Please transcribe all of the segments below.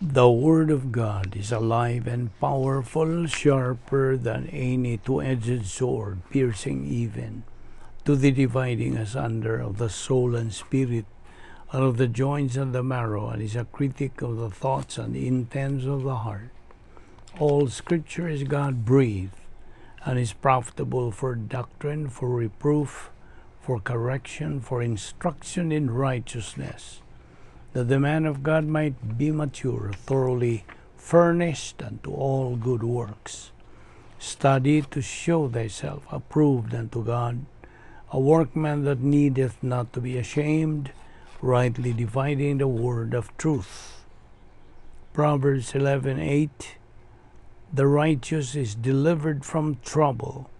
The Word of God is alive and powerful, sharper than any two-edged sword, piercing even to the dividing asunder of the soul and spirit, and of the joints and the marrow, and is a critic of the thoughts and intents of the heart. All Scripture is God-breathed, and is profitable for doctrine, for reproof, for correction, for instruction in righteousness, that the man of God might be mature, thoroughly furnished unto all good works. Study to show thyself approved unto God, a workman that needeth not to be ashamed, rightly dividing the word of truth. Proverbs 11:8, the righteous is delivered from trouble,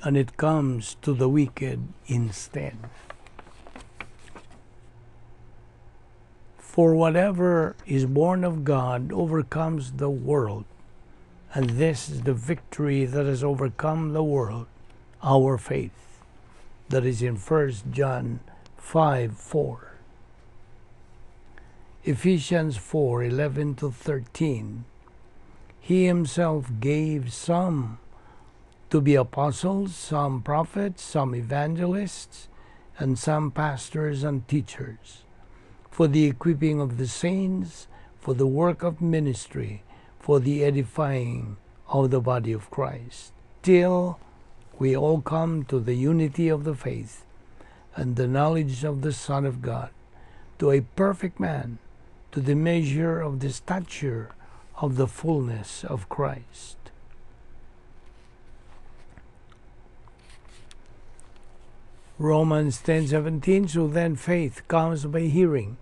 and it comes to the wicked instead. For whatever is born of God overcomes the world, and this is the victory that has overcome the world, our faith. That is in 1 John 5:4. Ephesians 4:11-13. He himself gave some to be apostles, some prophets, some evangelists, and some pastors and teachers, for the equipping of the saints, for the work of ministry, for the edifying of the body of Christ, till we all come to the unity of the faith and the knowledge of the Son of God, to a perfect man, to the measure of the stature of the fullness of Christ. Romans 10:17, so then faith comes by hearing,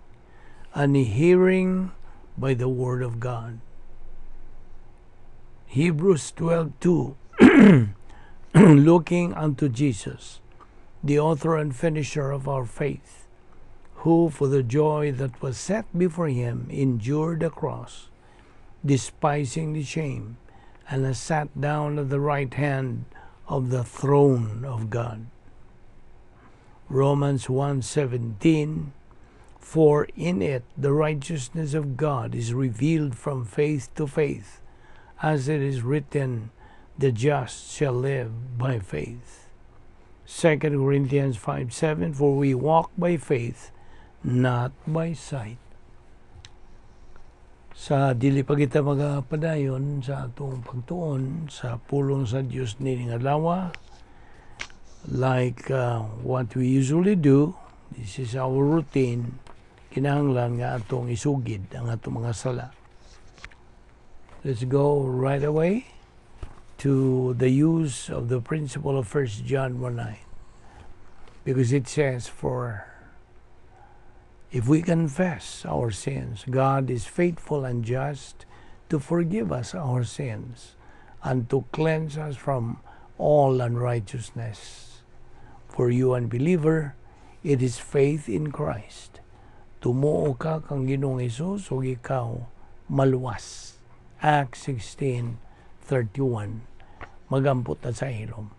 and hearing by the word of God. Hebrews 12:2, looking unto Jesus, the author and finisher of our faith, who for the joy that was set before him endured the cross, despising the shame, and has sat down at the right hand of the throne of God. Romans 1:17, for in it the righteousness of God is revealed from faith to faith, as it is written, the just shall live by faith. 2 Corinthians 5:7, for we walk by faith, not by sight. Sa dili pa kita magapadayon sa atong pagtuon sa pulong sa Dios nining adlaw, like what we usually do, this is our routine, kinahanglan nga atong isugid ang atong mga sala. Let's go right away to the use of the principle of 1 John 1:9, because it says, for if we confess our sins, God is faithful and just to forgive us our sins and to cleanse us from all unrighteousness. For you, unbeliever, it is faith in Christ. Tumuo ka kang Ginoong Hesus ug ikaw maluwas. Acts 16:31. Magampot na sa ilom.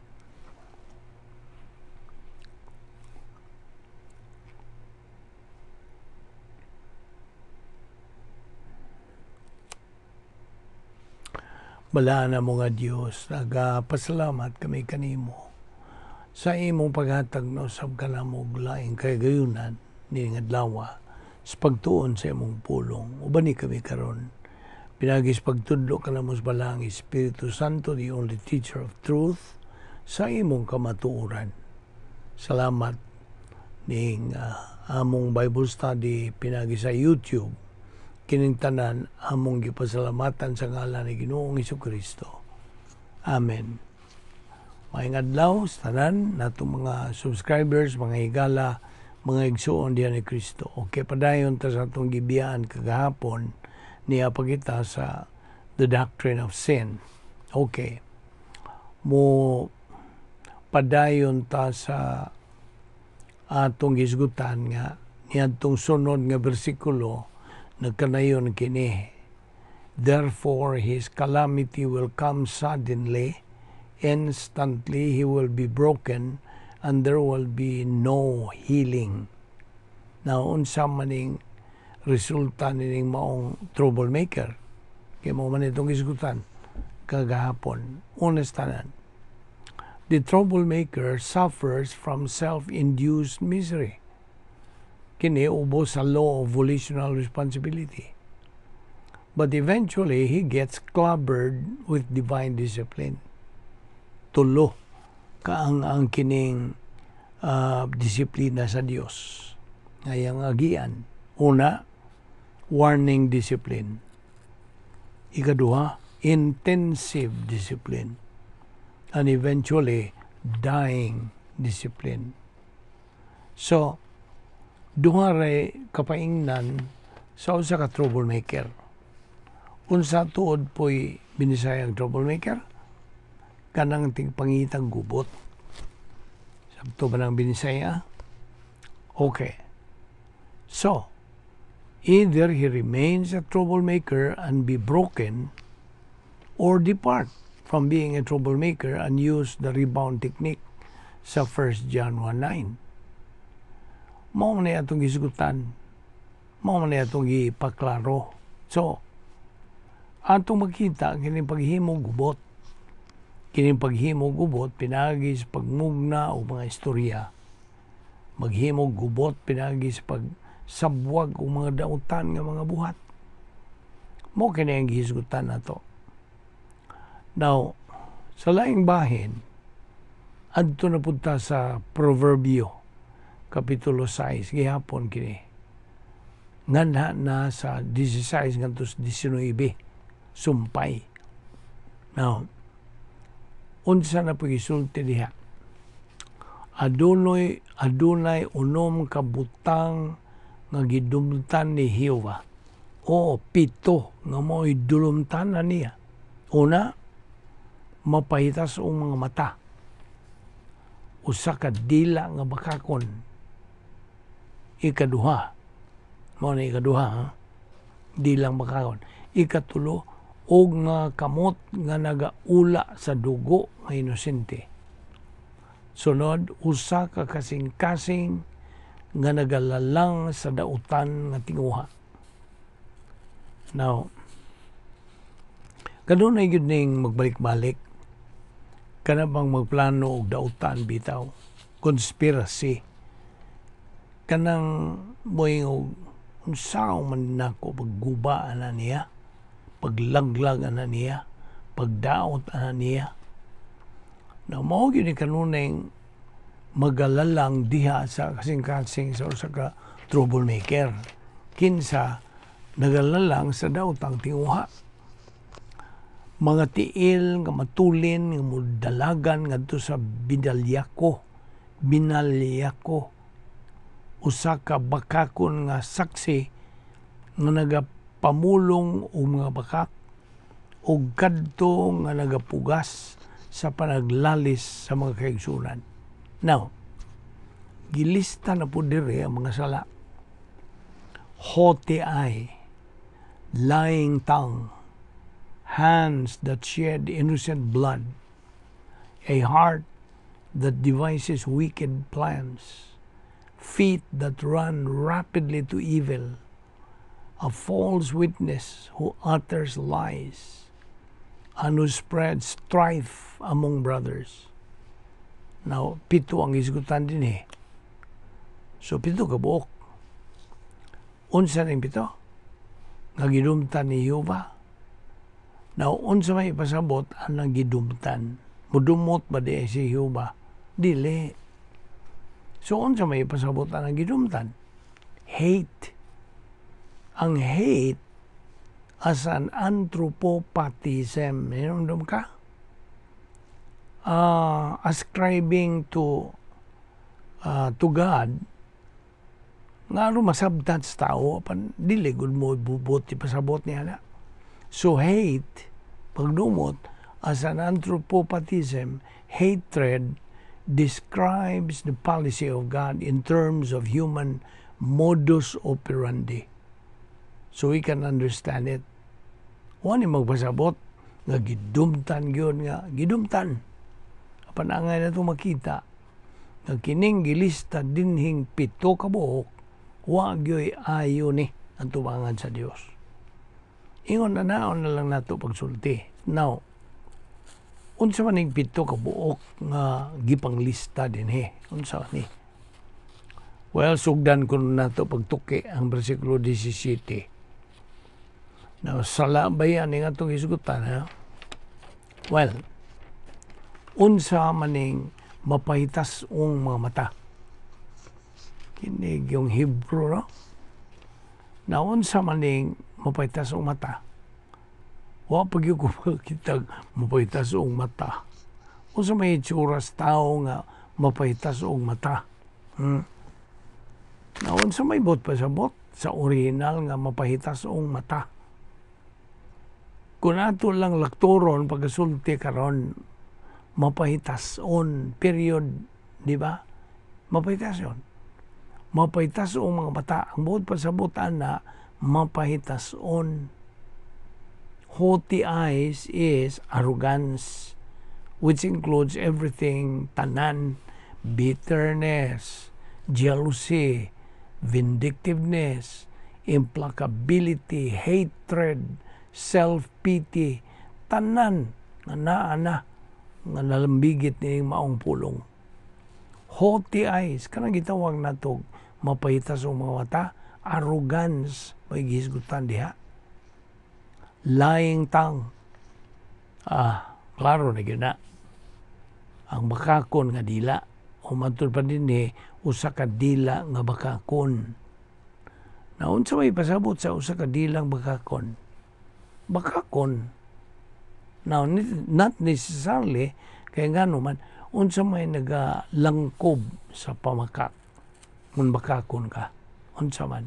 Balaan na mo nga Dios, nagapasalamat kami kanimo sa imong paghatag na usab kanamo og laing kagayunan nining adlaw sa pagtuon sa imong pulong. Uban ni kami karon pinagi sa pagtudlo kanamo sa Balaang Espiritu Santo, the only teacher of truth, sa imong kamatuoran. Salamat ning among Bible study pinagi sa YouTube. Kining tanan among gipasalamatan sa ngalan ni Ginoong Hesukristo. Amen. Maayong adlaw sa tanan natong mga subscribers, mga higala, mga igsuon diha ni Kristo. Okay, padayon ta sa atong gibiyaan kagahapon niya pa kita sa the doctrine of sin. Okay. Mo padayon ta sa atong gisgutan nga niadtong sunod nga bersikulo nagkanayon kini. Therefore his calamity will come suddenly, instantly he will be broken, and there will be no healing. Now, unsa maning Resulta nining maong troublemaker? Kay mao man itong gisgutan kagahapon. Honest tanan. The troublemaker suffers from self-induced misery. Kini ubos sa law of volitional responsibility. But eventually, he gets clobbered with divine discipline. Tulo kaang ang kining disiplina sa Dios. Ngayang agian. Una, warning discipline. Ikaduha, intensive discipline. And eventually, dying discipline. So, duha ray kapaingnan sa usa ka troublemaker. Unsa tuod po'y binisayang troublemaker? Kanang tigpangitag gubot. Sabto ba ng Binisaya? Okay. So, either he remains a troublemaker and be broken or depart from being a troublemaker and use the rebound technique sa 1 John 1:9. Mao man atong gisgutan. Mao man atong gipaklaro. So, atong makita kining paghimo gubot. Kining paghimo gubot pinaagi sa pagmugna o mga istorya. Maghimo gubot pinaagi sa pagsabwag o mga dautan nga mga buhat. Mao kini ang gihisgutan nato. Now, sa laing bahin, adto na punta sa Proverbio, Kapitulo 6, gihapon kini. Nganha na sa 16 ngadto sa 19, sumpay. Now, unsa na pagisulti diha? Adunay 6 ka butang nga gidumtan ni Jehova. O 7 nga mo'y dulumtan na niya. Una, mapahitas ang mga mata. Usa ka dila nga bakakon. Ikaduha, mao na ikaduha, ha? Dilang bakakon. Ikatulo, og nga kamot nga nagaula sa dugo nga inosente. Sunod, usa ka kasing-kasing nga nagalalang sa dautan nga tinguha. Now, kanunay gyud ning magbalik-balik, kana bang magplano og dautan bitaw, conspiracy, kanang moing og unsaon man nako pagguba ana niya, paglaglag ana niya, pagdaot ana niya. Now, mao gyud ni kanunay magalalang diha sa kasing-kasing sa usa ka troublemaker, kinsa nagalalang sa daotang tinguha. Mga tiil nga matulin nga mudalagan ngadto sa binalyako, usa ka bakakon nga saksi nga nagapamulong og mga bakak og kadto nga nagapugas sa panaglalis sa mga kaigsunan. Now, gilista na po diri ang mga sala. Haughty eye, lying tongue, hands that shed innocent blood, a heart that devises wicked plans, feet that run rapidly to evil, a false witness who utters lies, and who spreads strife among brothers. Now, 7 ang isgutan din eh. So, 7 ka buok. Unsa ning 7? Nga gidumtan ni Jehova. Now, unsa may ipasabot ang gidumtan? Mudumot ba di si Jehova? Dili. So, unsa may ipasabot ang gidumtan? Hate. Ang hate as an anthropopathism. Hinumdum ka? Ascribing to God nga ano masabtan sa tao, apan dili gud mo bubot ipasabot niya na. So hate, pagdumot, as an anthropopathism, hatred describes the policy of God in terms of human modus operandi. So we can understand it. Wa ni magpasabot nga gidumtan gyud nga gidumtan. Apan angay na ito makita nga kining gilista dinhing 7 ka buok, wa gyoy ayo ni. Ang tubangan sa Dios. Ingon na naon na lang nato pagsulti. Now, unsa man ning 7 ka buok nga gipanglista dinhi? Unsa ni? Well, sugdan ko nato pagtuki ang bersikulo 17. Now, sala ba yan nga itong isugutan, ha? Well, unsa maning mapahitas ong mga mata? Kinig yung Hebrew, no? Na unsa maning mapahitas ong mata? Wa pa gyud ko makita mapahitas ong mata. Unsa may itsura sa tao nga mapahitas ong mata? Na unsa may buot pasabot sa original nga mapahitas ong mata? Kung ato lang laktoron pagkasulti karon, mapahitas on period, di ba? Mapahitas yon. Mapahitas ang mga mata. Ang buot pasabot ana, mapahitas on. Haughty eyes is arrogance, which includes everything, tanan, bitterness, jealousy, vindictiveness, implacability, hatred, self-pity, tanan nga naa na nga nalambigit ni maong pulong. Haughty eyes, kanang gitawag natog mapahitas ang mga mata, arrogance, may gihisgutan diha. Lying tongue, klaro na gyud na. Ang bakakon nga dila, o matud pa dinhi, usa ka dila nga bakakon. Na unsa may pasabot sa usa ka dilang bakakon? Bakakon. Now, not necessarily, kaya nga naman, unsa may nagalangkob sa pamakak, kung bakakon ka, unsa man.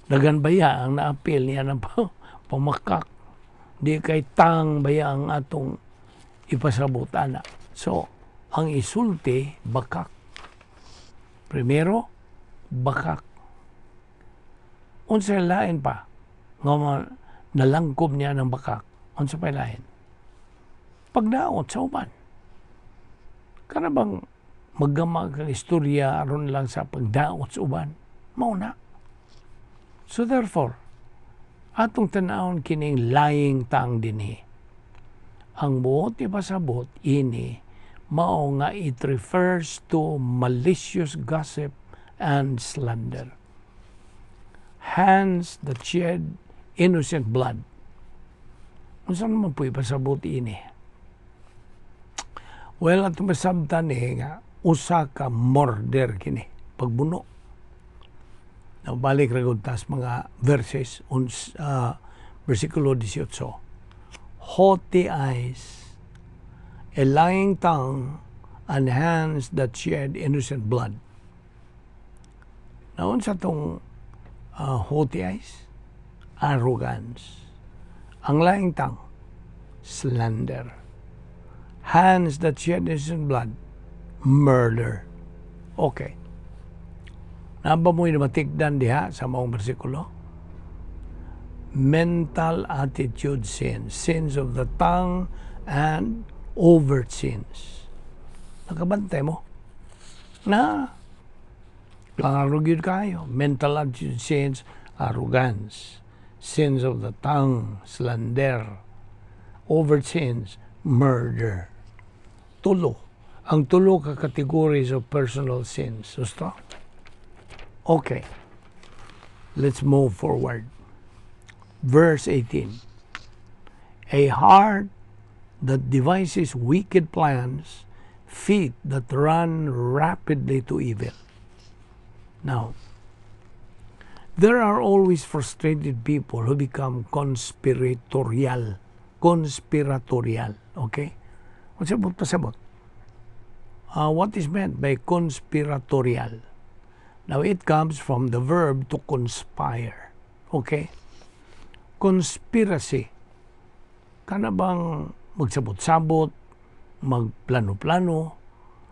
Dagan baya ang naapil niya ng pamakak. Di kay tang baya ang atong ipasabot ana. So, ang isulti, bakak. Primero, bakak. Unsa lain pa nga nalangkob niya ng bakak? Unsa pa lain? Pagdaot sa uban. Kana bang maggama kang istorya aron lang sa pagdaot sa uban? Mao na. So therefore, atong tan-awon kining lying tongue dinhi. Ang buot ipasabot ini mao nga it refers to malicious gossip and slander. Hands that shed innocent blood. Unsa naman po ipasabot ini? Well, atong masabtan ni nga usa ka murder kini, pagbuno. Now, balik ra gud tas mga verses uns, versikulo 18. Haughty eyes, a lying tongue, and hands that shed innocent blood. Now, unsa tong haughty eyes? Arrogance. Ang lying tongue, slander. Hands that shed innocent blood, murder. Okay. Naba mo'y matikdan diha sa maong bersikulo? Mental attitude sins, sins of the tongue and overt sins. Nakabantay mo na klaro gyud kayo. Mental attitude sins, arrogance, sins of the tongue, slander, overt sins, murder. Tulo. Ang tulo ka categories of personal sins. Gusto? Okay. Let's move forward. Verse 18. A heart that devises wicked plans, feet that run rapidly to evil. Now, there are always frustrated people who become conspiratorial. Conspiratorial, okay? Unsa buot pasabot? What is meant by conspiratorial? Now, it comes from the verb to conspire. Okay? Conspiracy. Kana bang magsabot-sabot, magplano-plano,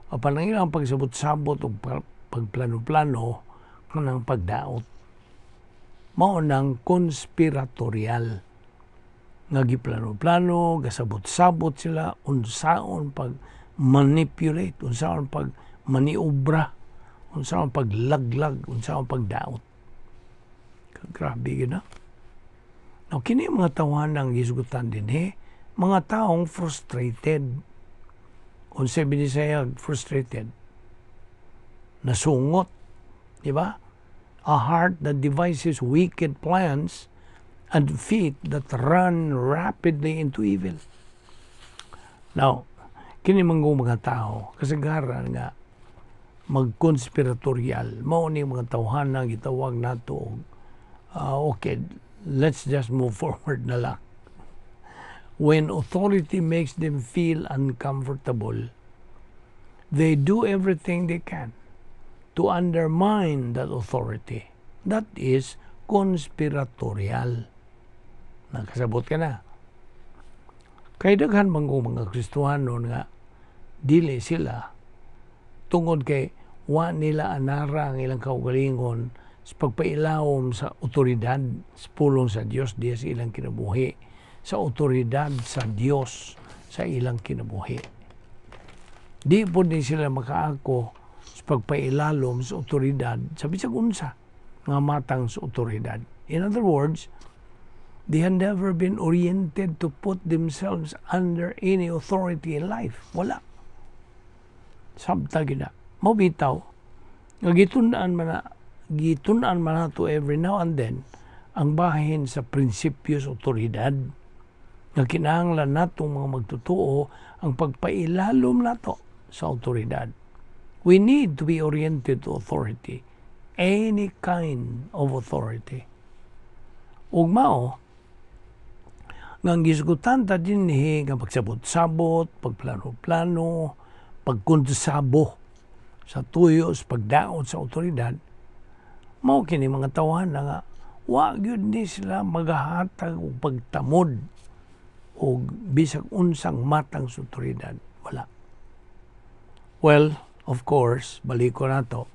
apan ang ilang pagsabot-sabot o pagplano-plano, kanang pagdaot. Mao nang conspiratorial. Nga giplano-plano, gasabot-sabot sila, unsaon pag manipulate, unsaon pag maniobra, Unsa ang paglaglag, unsa ang pagdaot. Grabe gyud na. Now, kini mga tawahan ang gisugutan dinhi, mga taong frustrated. Unsa Binisaya frustrated? Nasungot. Di ba? A heart that devises wicked plans and feet that run rapidly into evil. Now, kini mga tao, kasagaran nga magkonspiratorial, mao ni mga tawhana gitawag nato, okay, let's just move forward na lang. When authority makes them feel uncomfortable, they do everything they can to undermine that authority. That is conspiratorial. Nakasabot ka na. Kay daghan man kong mga Kristohano nga dili sila tungod kay wa nila anara ang ilang kaugalingon sa pagpailawom sa otoridad sa pulong sa Dios diya sa ilang kinabuhi, sa otoridad sa Dios sa ilang kinabuhi. Di po din sila makaako sa pagpailalom sa otoridad sa bisag unsa nga matang sa otoridad. In other words, they had never been oriented to put themselves under any authority in life. Wala. Sabta gina. Mao bitaw nga gitun-an man nato every now and then ang bahin sa prinsipyo sa otoridad nga kinahanglan natong mga magtotoo ang pagpailalom nato sa otoridad. We need to be oriented to authority, any kind of authority. Ug mao nga ang gisgutan ta dinhi nga pagsabot-sabot, pagplano-plano, pagkonsabo sa tuyo sa pagdaot sa otoridad, mao kini mga tawahan na nga wa gyud ni sila magahatag og pagtamod og bisag unsang matang sa otoridad. Wala. Well, of course, baliko nato.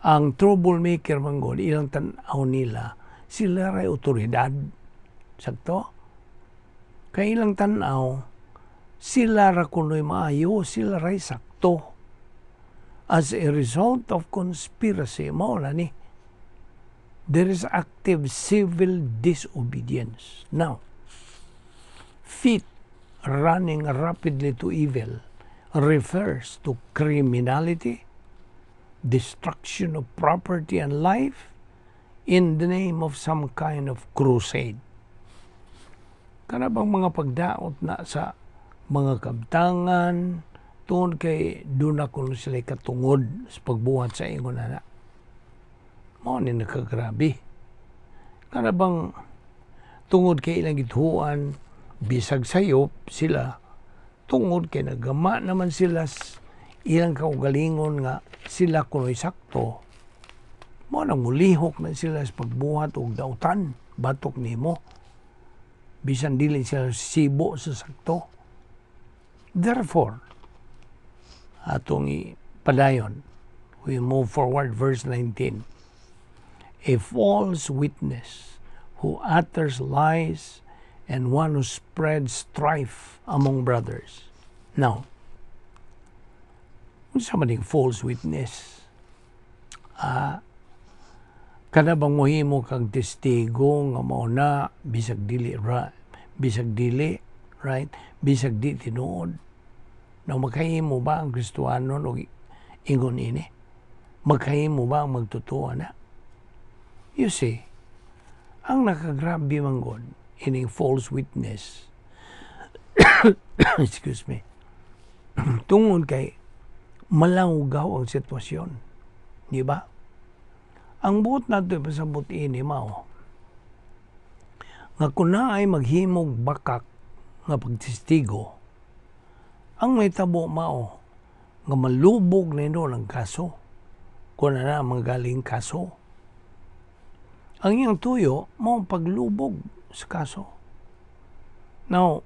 Ang troublemaker man gud, ilang tan-aw nila, sila ray otoridad. Sakto? Kay ilang tan-aw, sila ra kuno'y maayo, sila ray sakto. As a result of conspiracy, mao na ni, there is active civil disobedience. Now, feet running rapidly to evil refers to criminality, destruction of property and life in the name of some kind of crusade. Kana bang mga pagdaot na sa mga kabtangan, tungod kay doon na kuno sila katungod sa pagbuhat sa ingon ana. Mao ni nakagrabe. Kana bang tungod kay ilang gituan, bisag sayop sila, tungod kay nagama naman sila ilang kaugalingon nga sila kuno'y sakto, mao nang mulihok na sila sa pagbuhat og dautan batok nimo bisan dili sila sibo sa sakto. Therefore, atong padayon, we move forward, verse 19. A false witness who utters lies and one who spreads strife among brothers. Now, unsa man ning false witness? Ah, kana bang mohimo kag testigo nga mao na bisag dili ra, bisag dili right, bisag di tinuod? Na makahimo ba ang Kristohanon og ingon ini? Makahimo ba ang magtotoo na? You see, ang nakagrabe man gud ining false witness, excuse me, tungod kay malawgaw ang sitwasyon, di ba? Ang buot nato ipasabot ini mao nga kung naay maghimog bakak nga pagtestigo, ang mahitabo mao nga malubog nino ang kaso kung na manggaling kaso. Ang iyang tuyo mao paglubog sa kaso. Now,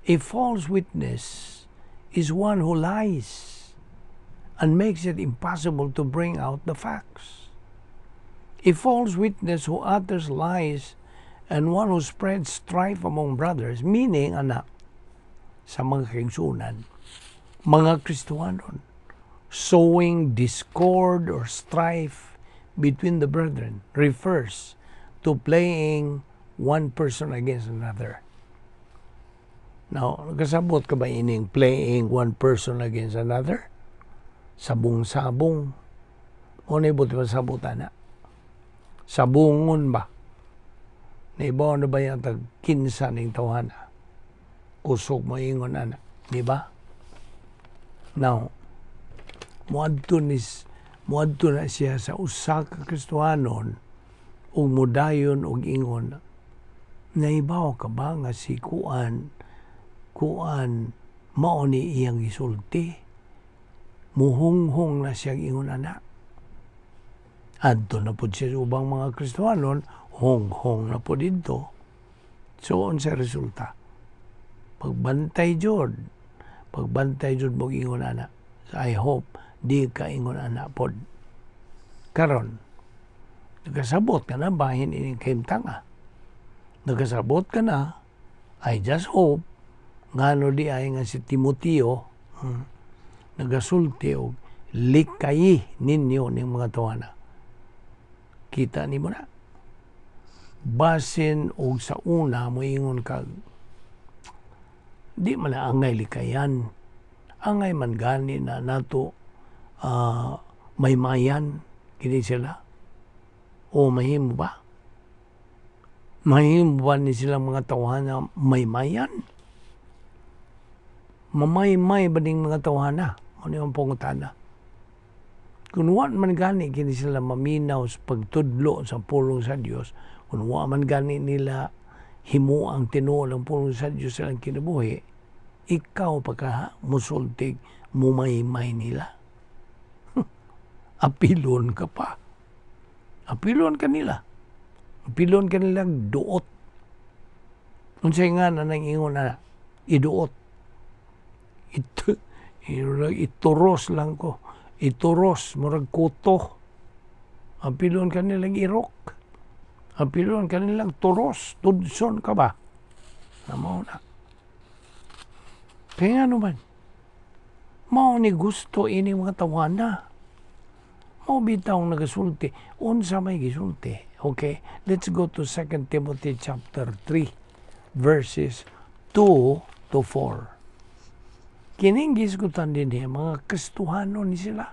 a false witness is one who lies and makes it impossible to bring out the facts. A false witness who utters lies and one who spreads strife among brothers, meaning, anak, sa mga kaigsunan, mga Kristohanon, Sowing discord or strife between the brethren refers to playing one person against another. Now, kasabot ka ba ining playing one person against another? Sabong-sabong. Mao na buot pasabot ana? Sabungon ba? Naibaw na ba yung tag kinsa ning tawhana? Kusog moingon ana, di ba? Now, muadto na siya sa usa ka Kristohanon ug mudayon og ingon, "Naibaw ka ba nga si kuan kuan mao ni iyang gisulti?" Muhunghong na siya ingon ana. Adto na pud siya sa ubang mga Kristohanon, honghong na pud didto. So unsa resulta? Pagbantay jud. Pagbantay jud mo ingon ana. So I hope di ka ingon ana pod. Karon, nagkasabot ka na bahin ining kahimtanga. Nagkasabot ka na, I just hope ngano di ay nga si Timoteo nagasulti og likayi ninyo ning mga tawana. Kita nimo na. Basin og sa una moingon kag di man na angay likayan. Angay man gani na nato maymayan kini sila. O mahimo ba? Mahimo ba ni sila mga tawhana maymayan? Mamaymay ba ning mga tawhana? Ano yung pangutana? Kung wa man gani kini sila maminaw sa pagtudlo sa pulong sa Dios, kung wa man gani nila himo ang tinuod ang pulong sa Dios sa ilang kinabuhi, ikaw pa ka musultig mumaymay nila. Apilon ka pa. Apilon ka nila. Apilon ka nila duot. Unsay nga na nang ingon na iduot. Ito, ituros lang ko. Ituros, murag kuto. Apilon ka nilang irok. Apilon ka nilang turos. Tudson ka ba? Namaw na. Kaya nga naman, mao ni gusto ini mga tawana. Mao bitaw nagasulti. Unsa may gisulti. Okay, let's go to 2 Timothy chapter 3, verses 2 to 4. Kining gisgutan din niya, mga Kristohano ni sila.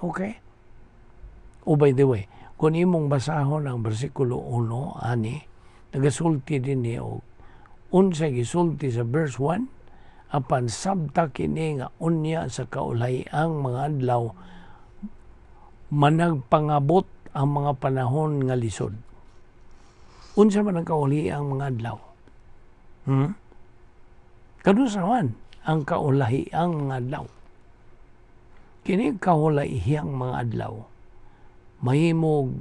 Okay? Oh, by the way, kung imong basahon ang versikulo 1, ani, nagasulti din niya og unsa gisulti sa verse 1, apan sabta kini nga unya sa kaulay ang mga adlaw managpangabot ang mga panahon nga lisod. Unsa man ang kaulahi ang mga adlaw? Kanusa man ang kaulahi ang mga adlaw? Kini kaulahi ang mga adlaw mahimog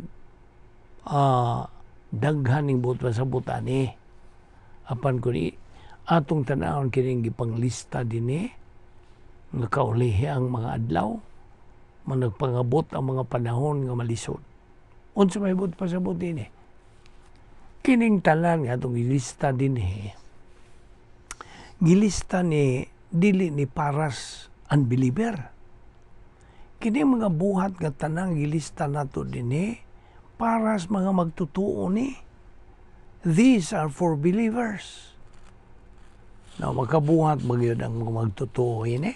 daghan ning buot sa ni. Apan kun atong tan-awon kining gipanglista dinhi nga kaulihi ang mga adlaw, managpangabot ang mga panahon nga malisod. Unsa may buot pasabot dinhi? Kining tanan nga atong gilista dinhi, gilista ni dili ni paras unbeliever. Kini mga buhat nga tanang gilista nato dinhi paras mga magtutuo ni. These are for believers. Now, makabuhat magyud ang mga magtutuo ini.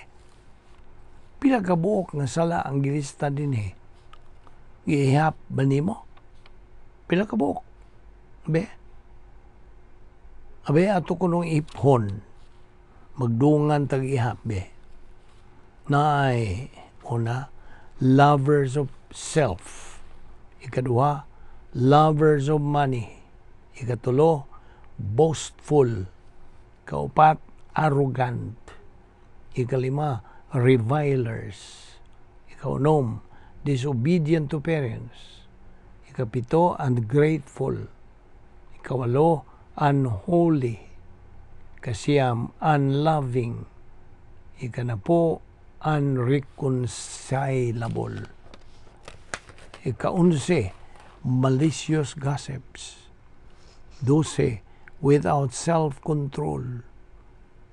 Pila ka buok nga sala ang gilista dinhi? Gihap ba nimo? Pila ka buok? Be? Abe, ato kunong iphon. Magdungan tag ihap, be. Naay, una, lovers of self. Ikaduha, lovers of money. Ikatulo, boastful. Kaupat, arrogant. Ikalima, revilers. Ikaunom, disobedient to parents. Ikapito, ungrateful. Ikawalo, unholy. Kasiyam, unloving. Ikanapo, unreconcilable. Ikaunse, malicious gossips. 12, without self-control.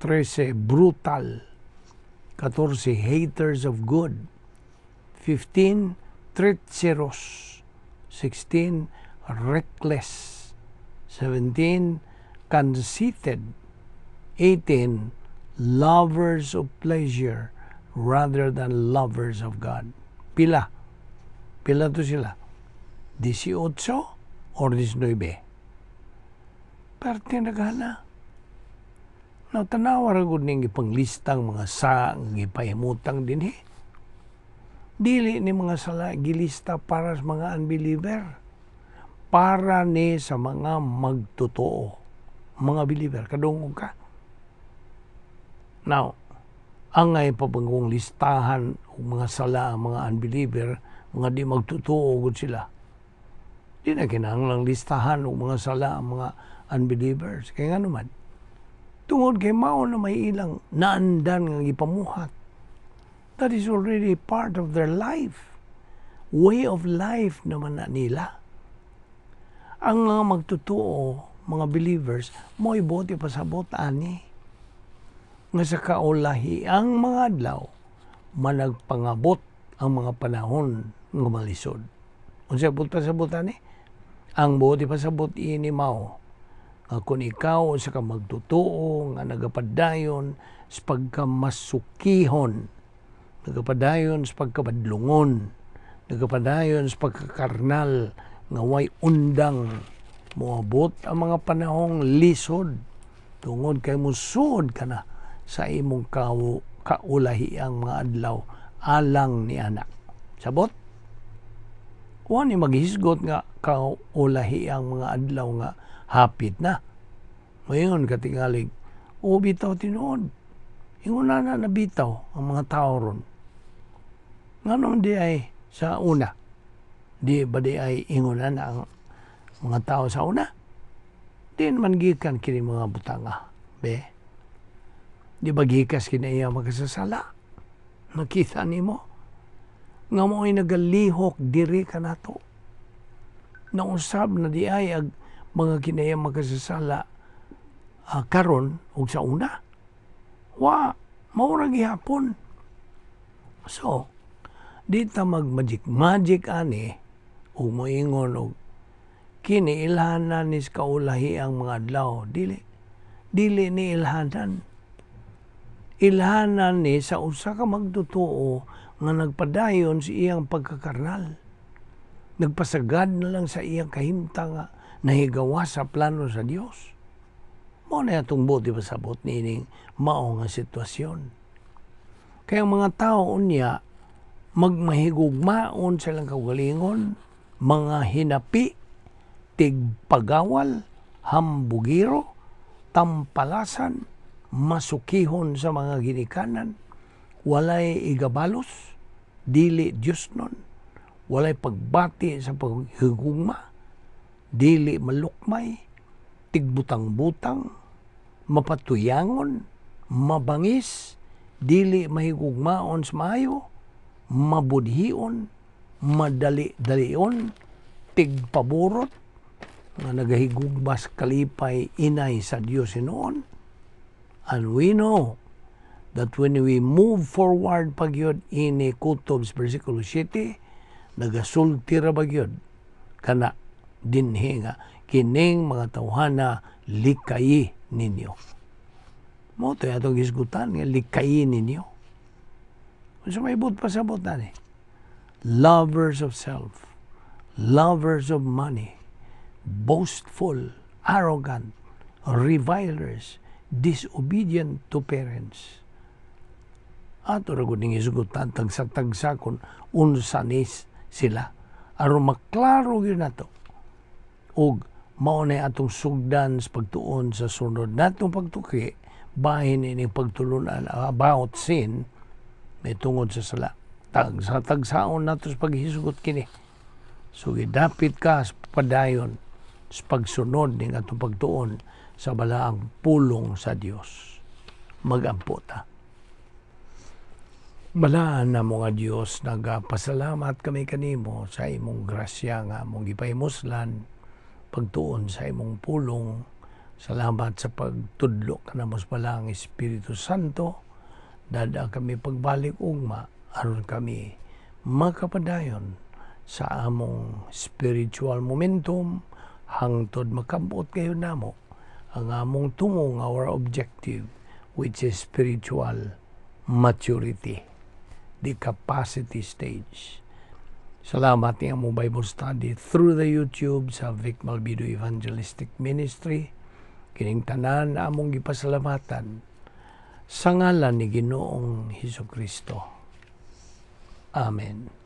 13, brutal. 14, haters of good. 15, treacherous. 16, reckless. 17, conceited. 18, lovers of pleasure rather than lovers of God. Pila? Pila to sila? 18 or 19? Parte nagana. Now, tanawa ra gud ning ipanglistang mga sa nga gipahimutang dinhi. Dili ni mga sala gilista para sa mga unbeliever. Para ni sa mga magtotoo. Mga believer, kadungog ka. Now, ang ngay pabangong listahan og mga sala ang mga unbeliever, mga di magtotoo gud sila. Di na kinahanglang listahan og mga sala ang mga unbelievers. Kaya nga naman, tungod kay mao na may ilang naandan nga gipamuhat. That is already part of their life. Way of life naman na nila. Ang mga magtotoo, mga believers, mo'y buot ipasabot ani nga sa kaulahi ang mga adlaw, managpangabot ang mga panahon nga malisod. Unsa buot pasabot ani? Ang buot ipasabot ini mao nga kung ikaw usa ka magtotoo nga nagapadayon sa pagkamasukihon, nagapadayon sa pagkabadlungon, nagapadayon sa pagkakarnal nga way undang, moabot ang mga panahong lisod tungod kay musuod ka na sa imong kaulahi ang mga adlaw alang ni anak. Sabot? Wa ni maghisgot nga kaulahi ang mga adlaw nga hapit na. Ngayon katingalig, o bitaw tinuod. Ingon na na nabitaw ang mga tao ron. Ngano di ay sa una? Di ba di ay ingon na ang mga tao sa una? Di naman gikan kini mga butanga. Be? Di ba gikas kini iya makasasala? Nakita nimo nga mo'y nagalihok diri kanato. Nausab na di ay ag mga kinaya makasasala karon ug sa una. Wa, mao ra gihapon. So, di ta mag-magic magic ani ug moingon og kini ilhanan ni sa kaulahi ang mga adlaw. Dili. Dili ni ilhanan. Ilhanan ni sa usa ka magtotoo nga nagpadayon sa iyang pagkakarnal. Nagpasagad na lang sa iyang kahimtang nga nahigawa sa plano sa Dios. Mao na atong buot ipasabot niining mao nga sitwasyon. Kaya ang mga tao unya magmahigugmaon sa ilang kaugalingon, mga hinapi, tigpagawal, hambugiro, tampalasan, masukihon sa mga ginikanan, walay igabalos, dili Diyos nun, walay pagbati sa paghigugma, dili malukmay, tigbutang-butang, mapatuyangon, mabangis, dili mahigugmaon sa maayo, mabudhion, madali-dalion, tigpaburot, nga nagahigugmas kalipay inay sa Dios hinuon. And we know that when we move forward pagyud ini kutob sa versikulo 7, nagasulti ra bagyod kana dinhi nga kining mga tawhana likayi ninyo. Mao to atong gisgutan nga likayi ninyo. Unsa may buot pasabot ani? Lovers of self, lovers of money, boastful, arrogant, revilers, disobedient to parents. Ato ra gud ning isugutan tagsa-tagsa kung unsa ni sila aron maklaro gyud nato. Ug mao na atong sugdan sa pagtuon sa sunod natong pagtuki bahin ining pagtulunan about sin may tungod sa sala. Tagsa-tagsaon nato sa paghisgot kini. So gidapit ka sa padayon sa pagsunod ning atong pagtuon sa balaang pulong sa Dios. Magampo ta. Balaan na mo nga Dios, nagapasalamat kami kanimo sa imong grasya nga among gipahimuslan pagtuon sa imong pulong. Salamat sa pagtudlo kanamo sa balaang Espiritu Santo. Dada kami pagbalik ugma aron kami Makapadayon sa among spiritual momentum hangtod makabot kayo namo ang among tumong, our objective, which is spiritual maturity, the capacity stage. Salamat ni among Bible study through the YouTube sa Vic Malbido Evangelistic Ministry. Kining tanan among gipasalamatan sa ngalan ni Ginoong Hesus Kristo. Amen.